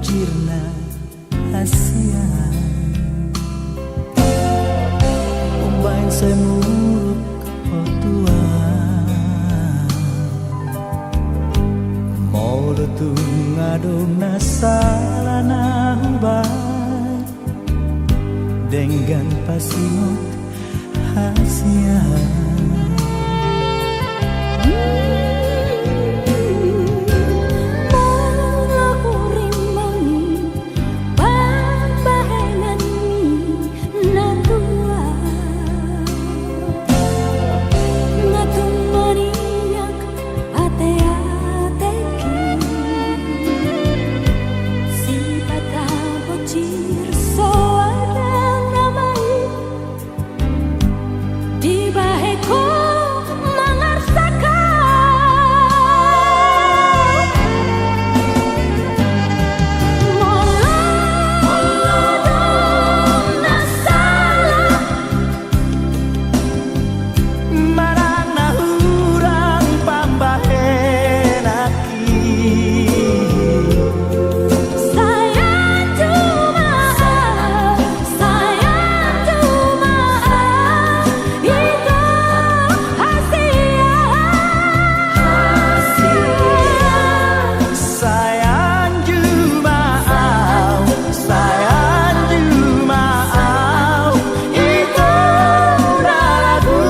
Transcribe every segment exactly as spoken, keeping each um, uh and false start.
Jirna hasian. Umbaen sai muruk ho tuan. Molo tung adong na sala na hubaen, denggan pasingot hasian. Molo hurimani pambahenan ni na tua, nga tung maniak ateateki, sipata bocir so adong na main. Dibahen ho mangarsak au. Molo adong na sala manang na hurang pambahenan. Sai anju ma au, sai anju ma au, ito hasian. Sai anju ma au, sai anju ma au, ito na ragu.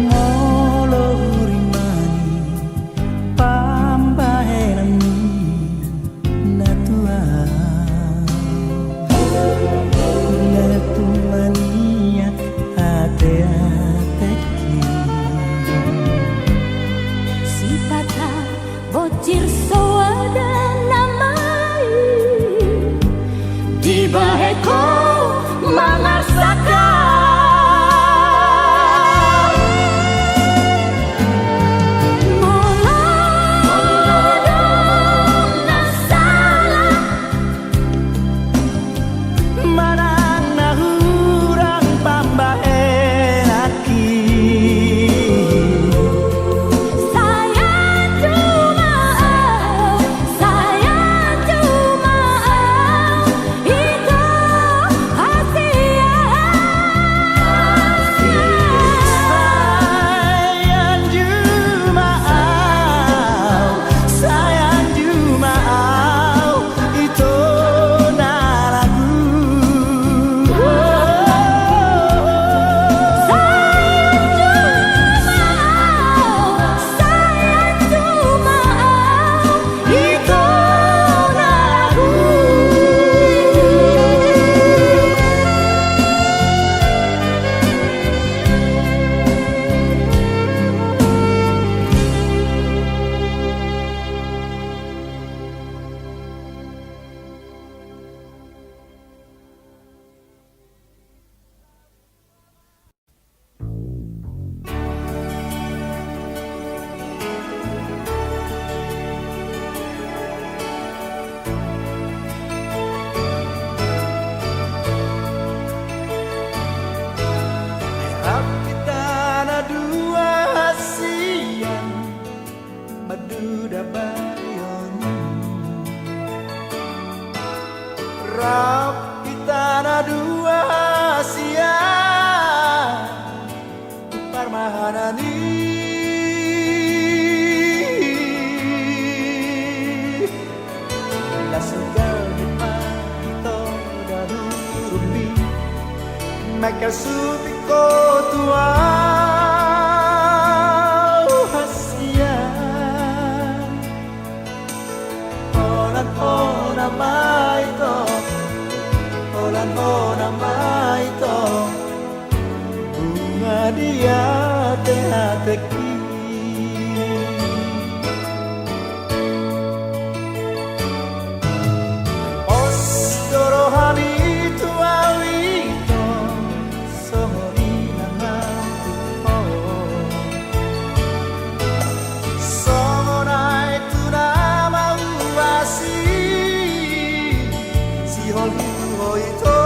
Molo hurimani pambahenan ni na tua, nga tung maniak ateateki, sipata bocir so adong na main. Dibahen ho mangarsak au. Molo adong na sala manang na hurang pambahenanki, sai anju ma au, sai anju ma au, ito hasian. Sai anju ma au, sai anju ma au, ito na ragu. Sai anju ma au, sai anju ma au, ito na ragu. Rap hita na dua hasian, manduda balion. Rap hita na dua hasian, parmahanan i. Las ugal di pagi to dahu rumbi, maka supi ko tua hasian. Onan ona ma Teki. Pos do rohami tu au ito, songon i nang tu ho. Songon aek tu na mauasi, sihol hitu ho ito.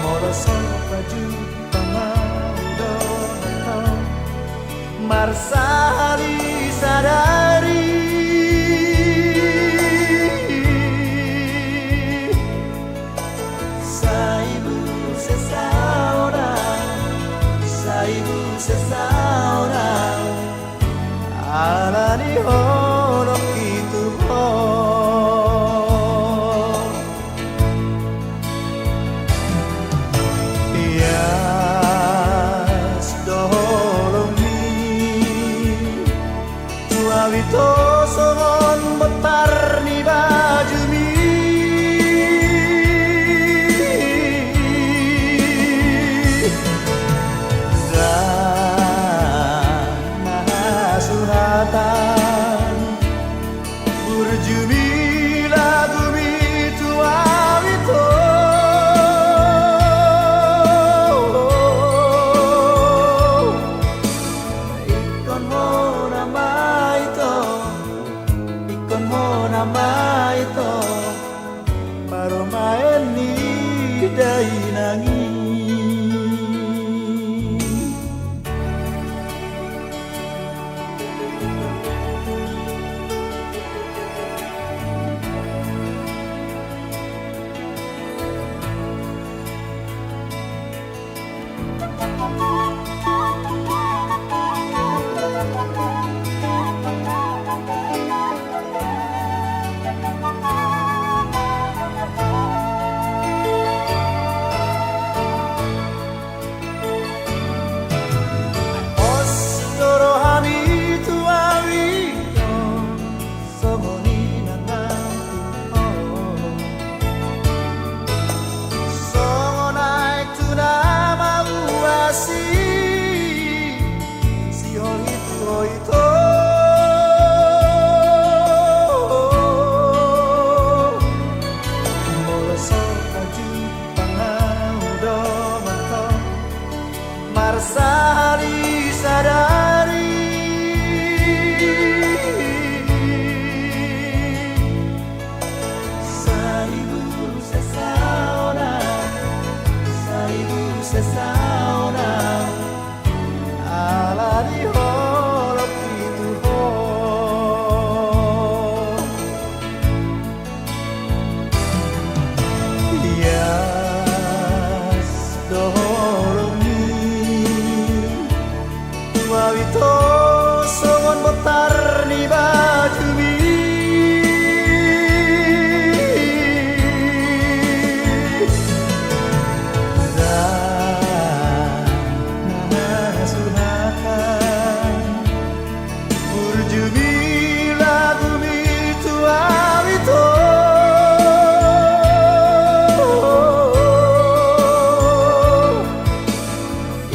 Molo so pajumpang au dohot ho, marsahali sadari. Sai muse saonang, sai muse saonang, ala ni holong i tu ho. Ias do holong i tu au ito songon bontar ni bajumi. Ndang na hasuhatan burju mi lagu mi tu au ito. Ingkon hona ma ito, ingkon hona ma ito, parumaen ni dainang i. Pos do rohami tu au ito, songon i nang tu ho. Songon aek tu na mauasi, sihol hitu ho ito. Molo so pajumpang au dohot ho, marsahali sadari. Sai muse saonang, sai muse saonang, ala ni holong i tu ho. Ias do holong i tu au ito songon bontar ni bajumi. Ndang na hasuhatan burju mi lagu mi tu au ito.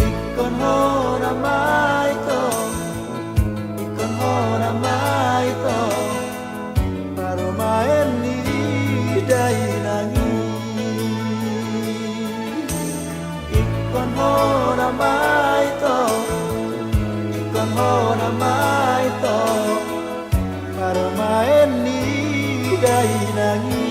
Ingkon hona ma ito, ingkon hona ma ito, parumaen ni dainang i. Ingkon hona ma ito, ingkon hona ma ito, parumaen ni dainang i.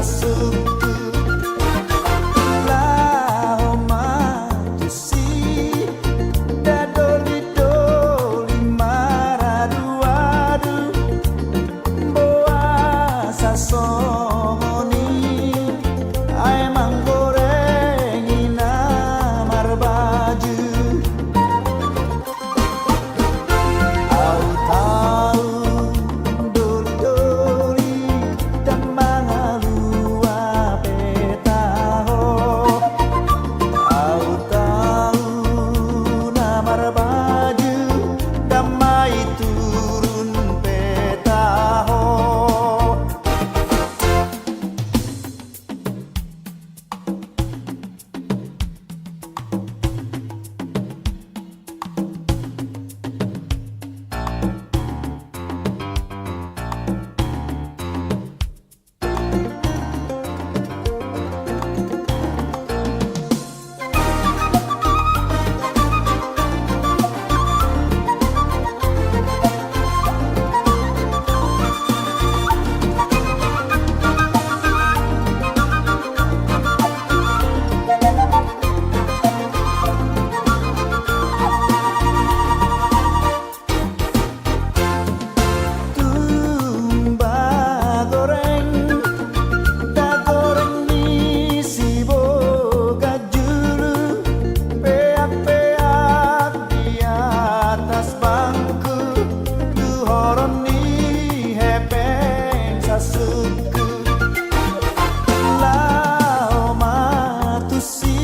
Sungkun laho ma tusi, nda doli-doli maradu-adu. Boasa songon i, ai manggorengi na marbaju. Au tau doli-doli, ndang mangalua pe taho. Au tau na marbaju, ndang mai turun pe taho. Tung bagoreng, tagoreng ni siboga julu, peak-peak di atas bangku, tu horon ni hepeng sasungkun. Laho ma tusi,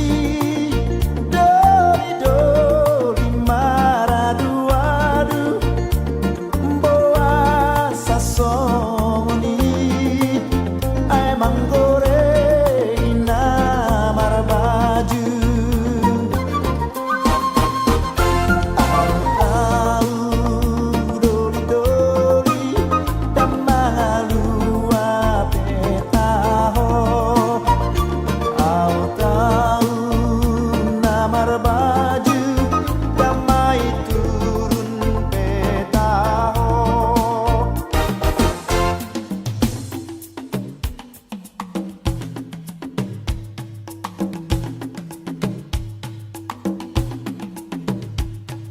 doli-doli maradu-adu. Boasa songon i, ai manggorengi na marbaju. Au tau doli-doli, ndang mangalua pe taho. Au tau na marbaju, ndang mai turun pe taho.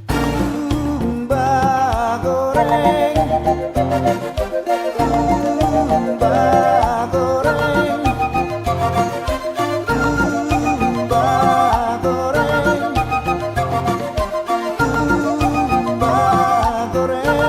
Tung bagoreng, tung bagoreng, tung bagoreng, tung bagoreng.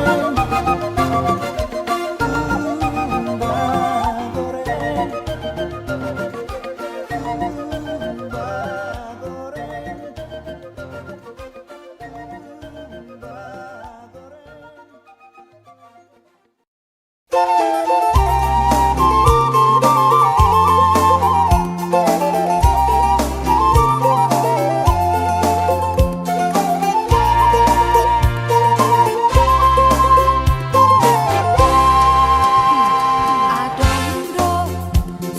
Adong do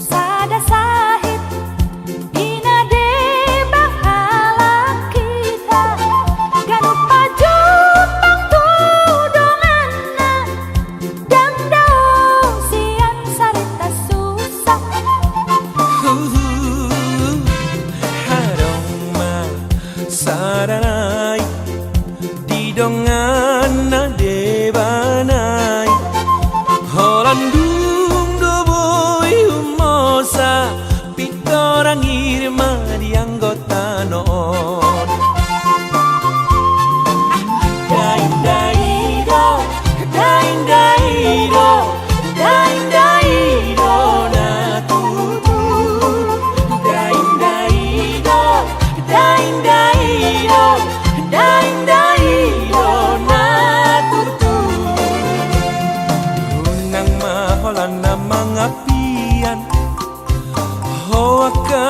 sada sahit, di na deba halak hita, ganup pajumpang tu donganna, ndang dao sian sarita susah. Adong ma sada nai, di donganna deba nai, holan dung do boi humosa, pintor angir ma di anggo tano on. Daindai do, daindai do, daindai do na tutu. Daindai do, daindai do, daindai do na tutu. Unang ma holan na mangapian, ho angka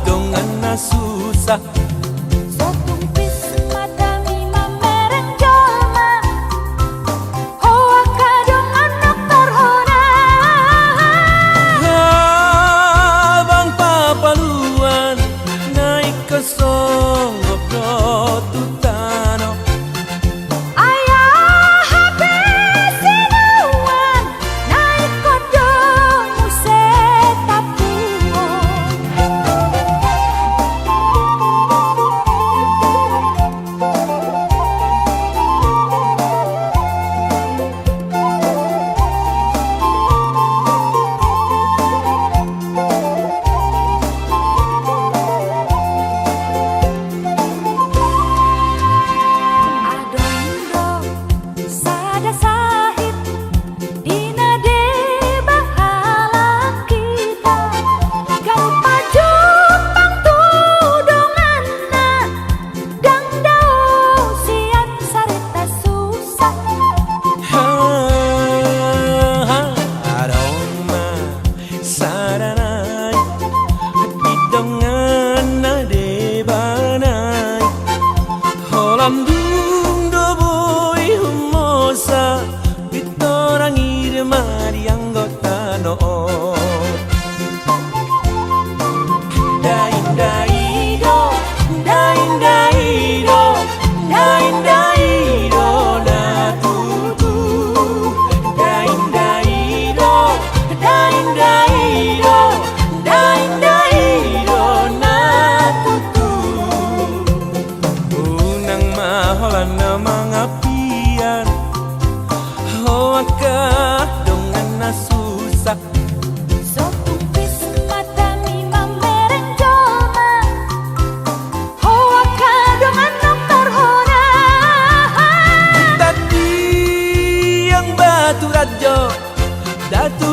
dongan na susah. So tumpis matami mamereng jolma, ho angka dongan na parhona. Abang papaluan na ingkon songgop do tu tano. Ai aha pe sinuan na ingkon do muse tap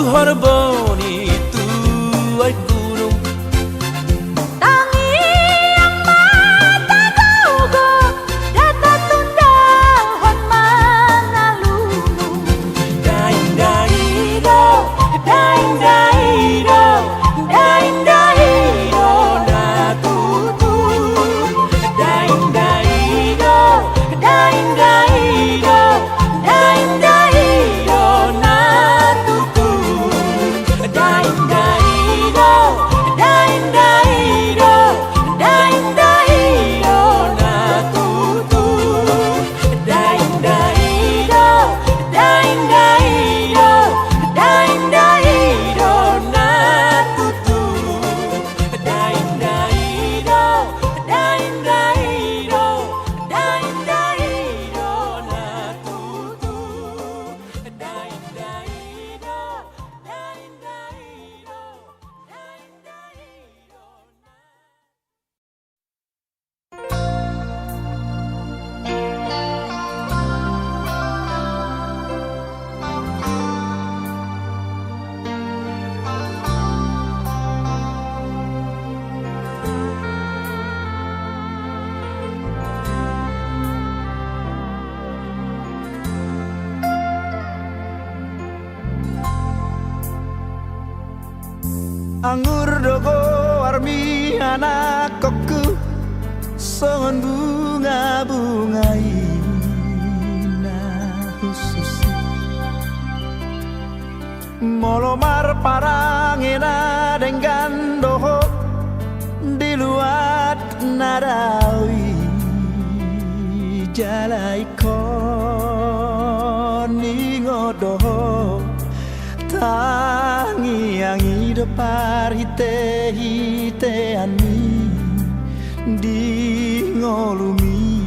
Horbo ni tuaek gunung. Tangiang ma tagogo, da tatundalhon mangalunung. Daindaido, daindaido, daindaido na tutu. Daindaido, daindaido, daindaido na tutu. Daindaido, daindaido, daindaido na tutu. Daindaido, daindaido, daindaido na tutu. Daindaido, daindaido, daindaido na tutu. Daindaido, daindaido, daindaido na. Anggur do goarmi anakkonku, songon bungabunga i na hushus. Molo marparange na denggan do ho di luat na dao i, jala ingkon ingot do ho tangiang i do parhitehiteanmi di ngolumi.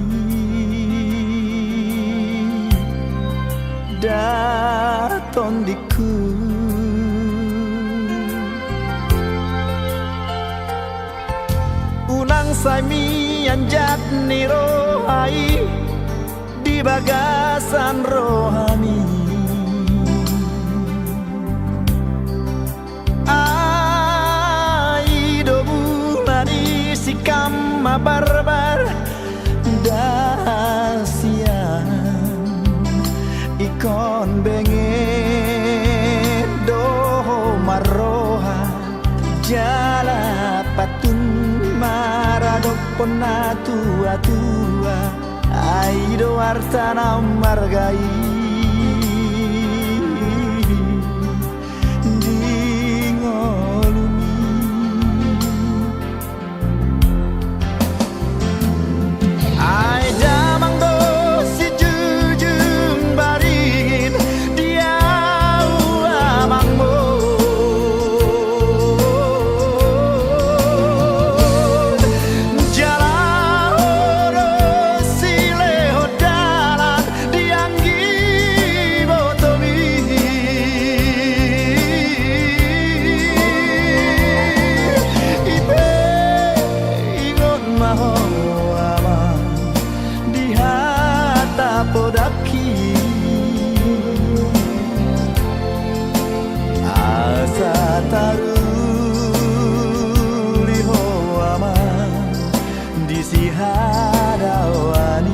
Da tondingku, unang sai mianjak ni roha i di bagasan rohami. Ai do bulan i sikam ma barbar da sian, ingkon benget do ho marroha, jala patun maradophon na tuatua. Ai do arta na marga i di ngolumi. Ai damang do sijujung baringin di ahu amangmu. Jala ho do silehon dalan di anggi botomi. I pe ingot ma ho amang di hata podangki. Asa taruli ho amang di sihadaon i.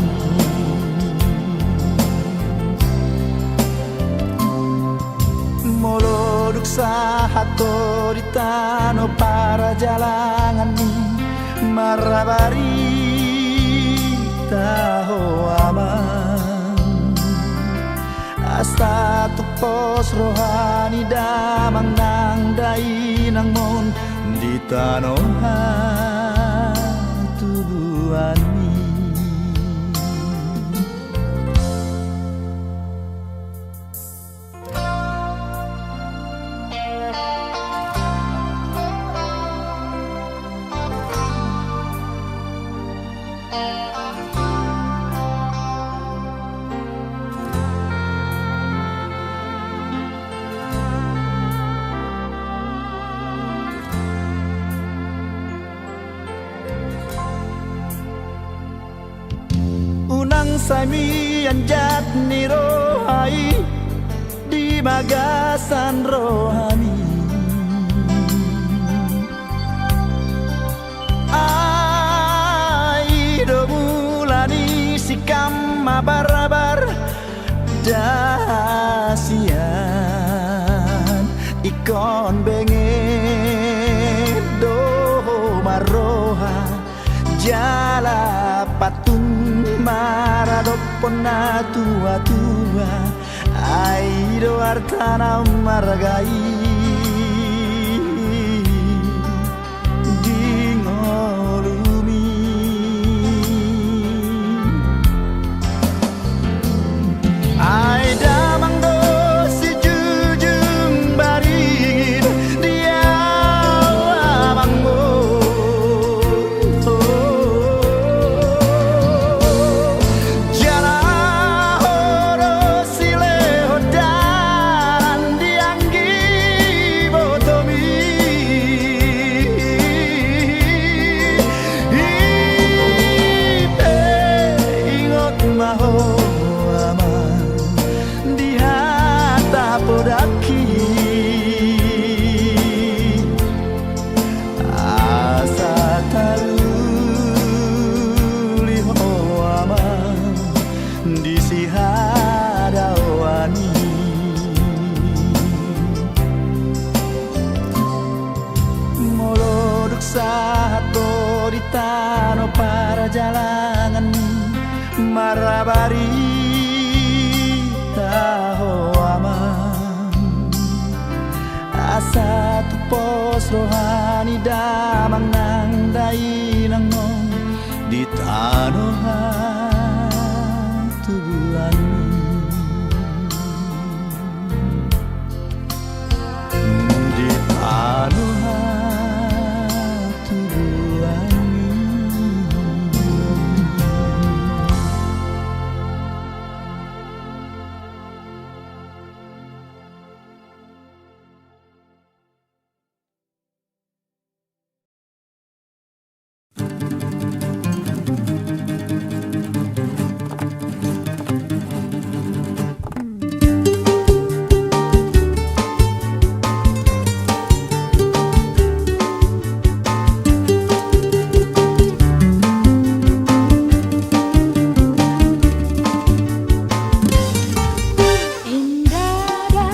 Molo dung sahat ho di tano parjalangan i, marhabarita ho amang. Asa tung pos roha ni damang nang dainangmon di tano hatubuanmi. Unang sai mianjak ni roha i di bagasan rohami. Ai do mula ni sikam mabarbar da sian ingkon benget do marroha jala pantun maradophon na tuatua. Ai do arta na marga i di ngolumi. Ai damang do sijujung baringin di au amangmu. Jala ho do silehon dalan di anggi botomi. I pe ingot ma ho amang di hata podangki. Asa taruli ho amang di sihadaoan i. Molo dung sahat ho di tano parjalangan i, marbarita ho amang. Asa tumpos roha ni damang nang dainang on di tano hatubuan i. Di tano hatubuan i. Inda da,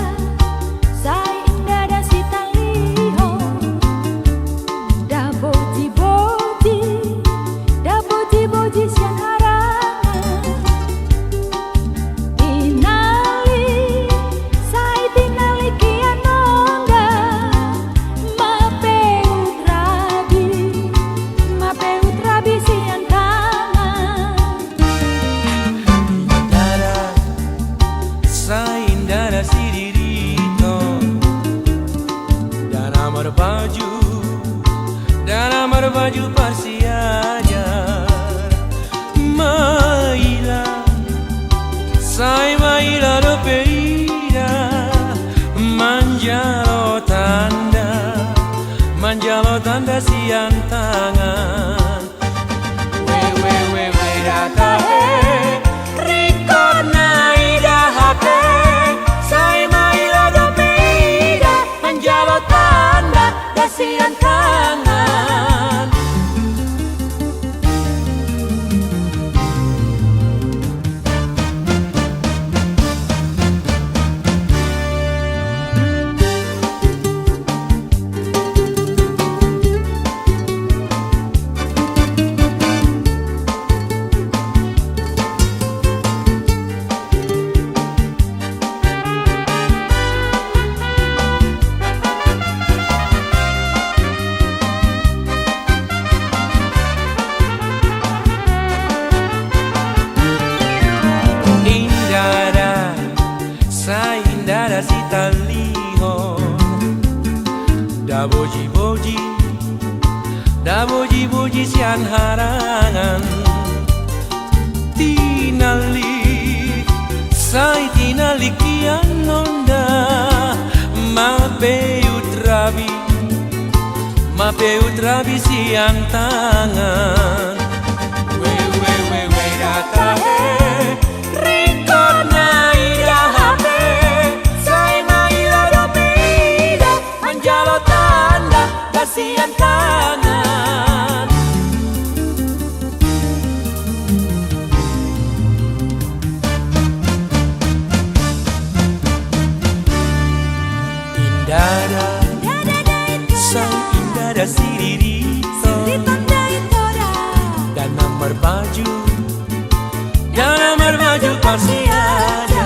sai inda da sitalihon. Da bojiboji, da bojiboji sian harangan. Tinallik, sai tinallik i annon da. Mapeut rabi, mapeut rabi sian tangan. Inda da, sai inda da sidiriton. Da na marbaju, da na marbaju parsiajar. Maila, sai maila dope ida manjalo tanda, manjalo tanda sian tangan. We, we, we, we, da tahe, ringkot na ida hape, sai maila dope ida manjalo tanda da sian tangan. Inda da, sai inda da sitalihon. Da bojiboji, da bojiboji sian harangan. Tinallik, sai tinallik i annon da. Mapeut rabi, mapeut rabi sian tangan. We, we, we, we, da tahe, ringkot na ida hape, sai Kasihan tangan. Inda da, inda da, sai inda da siriri. Siriri tanda inda da. Dang na marbaju, dang na marbaju parsiajar.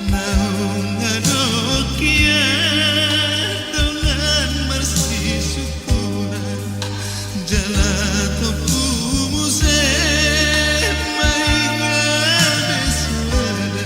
Naung adong ia dongan marsisukuran, jala tompu muse ma i gabe soada.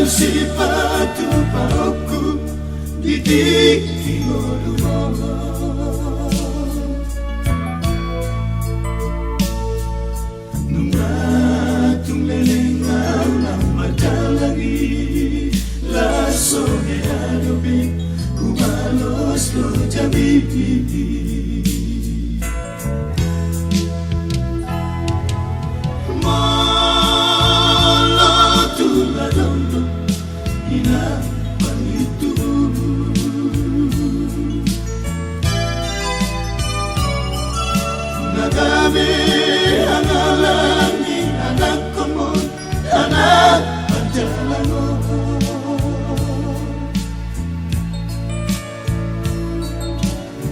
Sipatupaonku di tingki ngolunami. Nunga tung leleng au na mardalan i, las songon i dope hubalos do jamita. Molo tung adong do inang pangido, na gabe hangalang ni anakkonmu, anak panjalangon.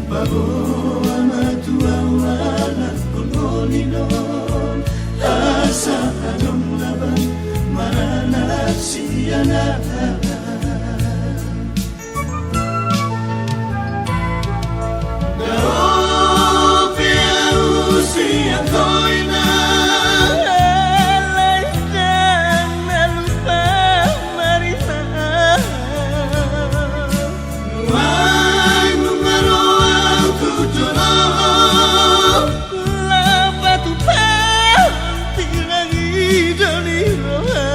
Paboa ma tu au anakkonmuna on, asa adong laban maranak sian anak. Dao pe au sian ho inang, alai ndang na lupa marinang. Nuaeng nunga ro au tu jolo, laho patupa di langit on i roha.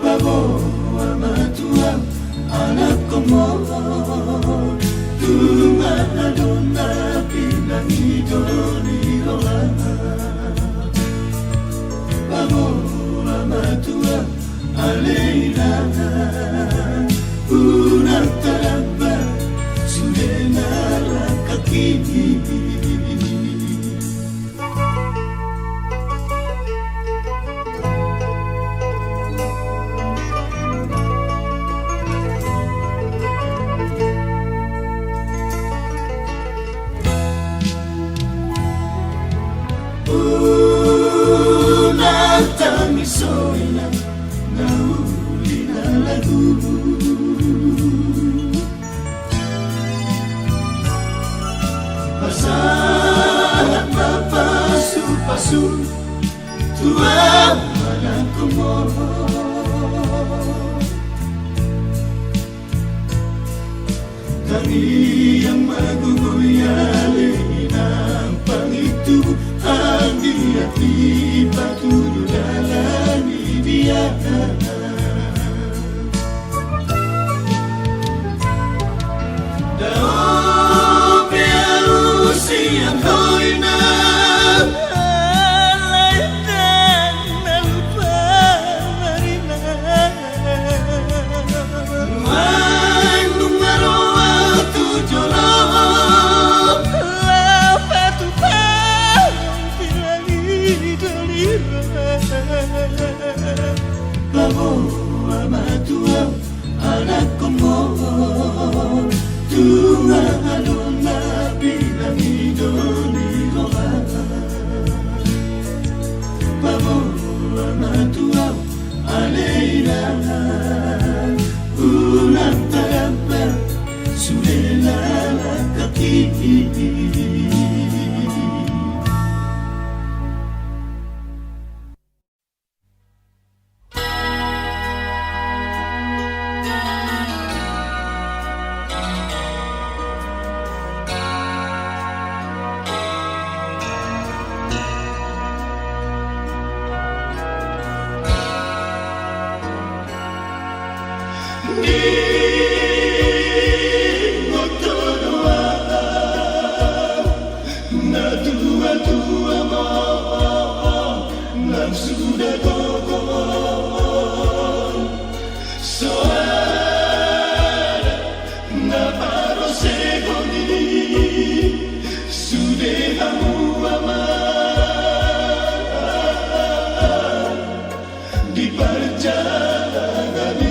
Paboa ma tu au anakkonmu on, tung adong na pinangido ni roha. Paboa ma tu au ale inang, unang taramba sude na rangkap i. Unang tangis ho inang, na uli na lagu. Pasahat ma pasupasu tu au anakkonmu on. Tangiang ma gogo i ale inang pangido, anggiat dipatudu dalan i di anak. Dao pe au sian ho inang, alai ndang na lupa marinang. Nuaeng nunga ro au tu jolo, laho patupa di langit on i roha. Paboa ma tu au anakkonmu on, tung adong na pinangido ni roha. Paboa ma tu au ale inang, unang taramba sude na rangkap i. Ingot do au na tuatua ma nang suda gogo, so ada na parosehon i sude hamu ama. Di parjalanan i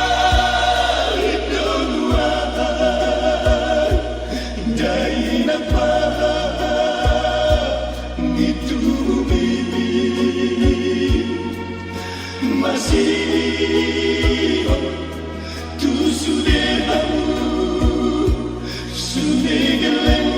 marsahit do nuaeng, dainang pangidomi masihol tu sude hamu, sude gelleng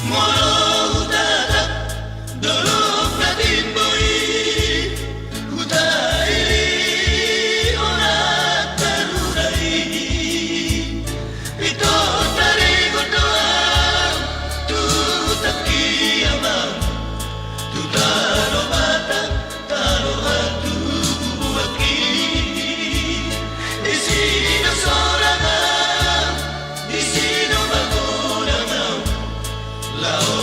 Molo hutatap dolok na timbo i, huta i, ona taruna i. Pintor taringot do au tu tangkian, tu tano Batak, tano hatubuanki. Disi do sorang au, disi do magodang au, laho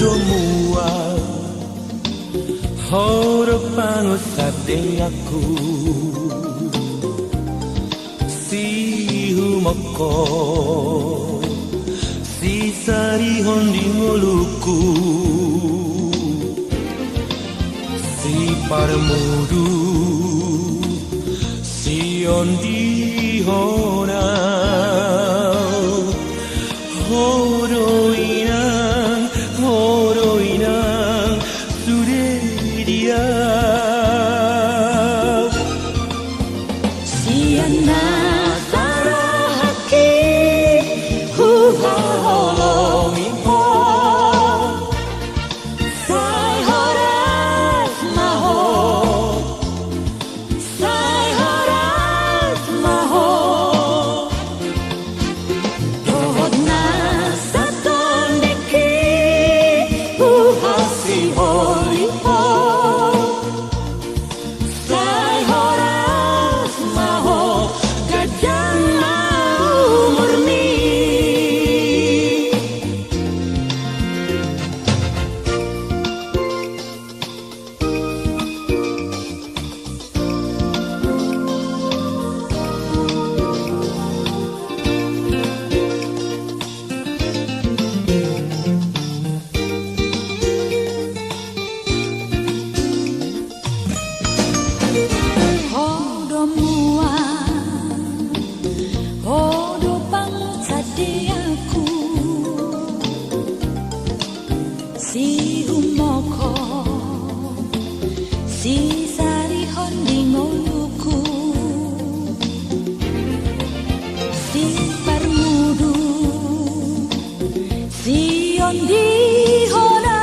Domu au, ho do pangunsadeanku, sihumongkop, sisarihon di ngoluku, siparmudu, siondihon au. Ho do inang, ho do inang, sude di au. Sian na sarohangki huhaholongi ho, sai horas ma ho. Sai horas ma ho. Dohot na satondingki huhasiholi ho. Sai horas ma ho, ganjang ma umurmi. Ho do mua, ho do pangunsadeanku. Sihumongkop, sisarihon di ngoluku, siparmudu, siondihon au.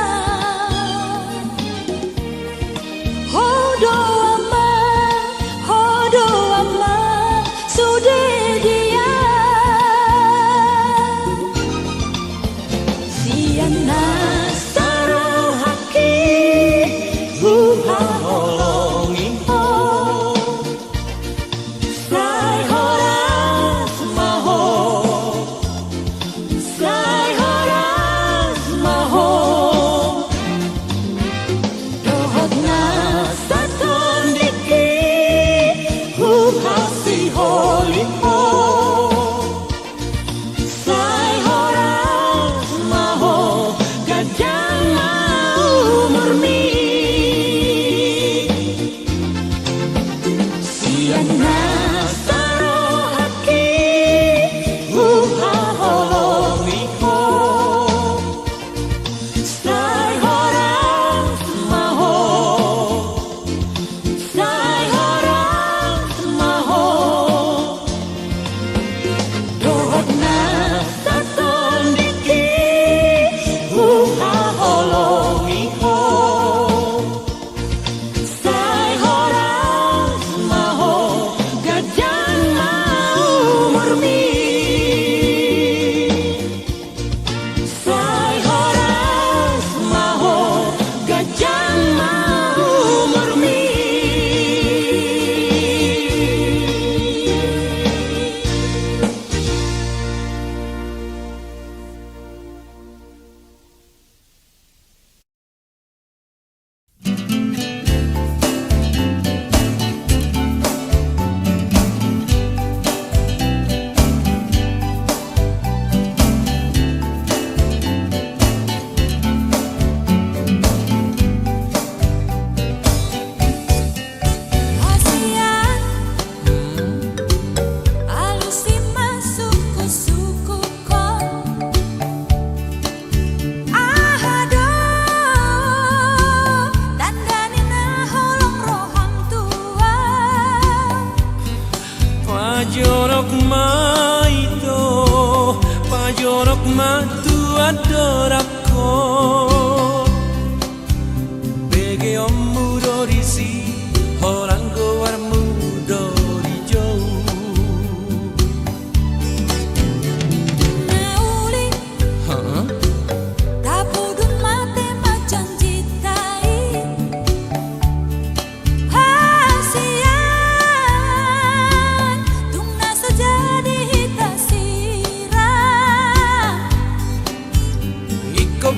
Ho do amang, ho do amang, sude di au. Sian na sarohangki huhaholongi ho. Sai horas ma ho. Sai horas ma ho. Dohot na satondingki huhasiholi ho. Sai horas ma ho, ganjang ma umurmi. Sian na sarohangki huhaholongi ho. Sai horas ma ho. Sai horas ma ho. Dohot na satondingki huhaholongi ho. Sai horas ma ho, ganjang ma umurmi. Sai horas ma ho, ganjang ma umurmi. Hasian, alusi ma sukusuku. Aha do tanda ni na holong roham tu au? Pajonok ma ito, pajonok ma tu andorangko. Begeonmu do disi, holan goarmu do dijou. Na uli, tapudun mate ma janjinta i. Hasian, tung na so jadi hita sirang. Ingkon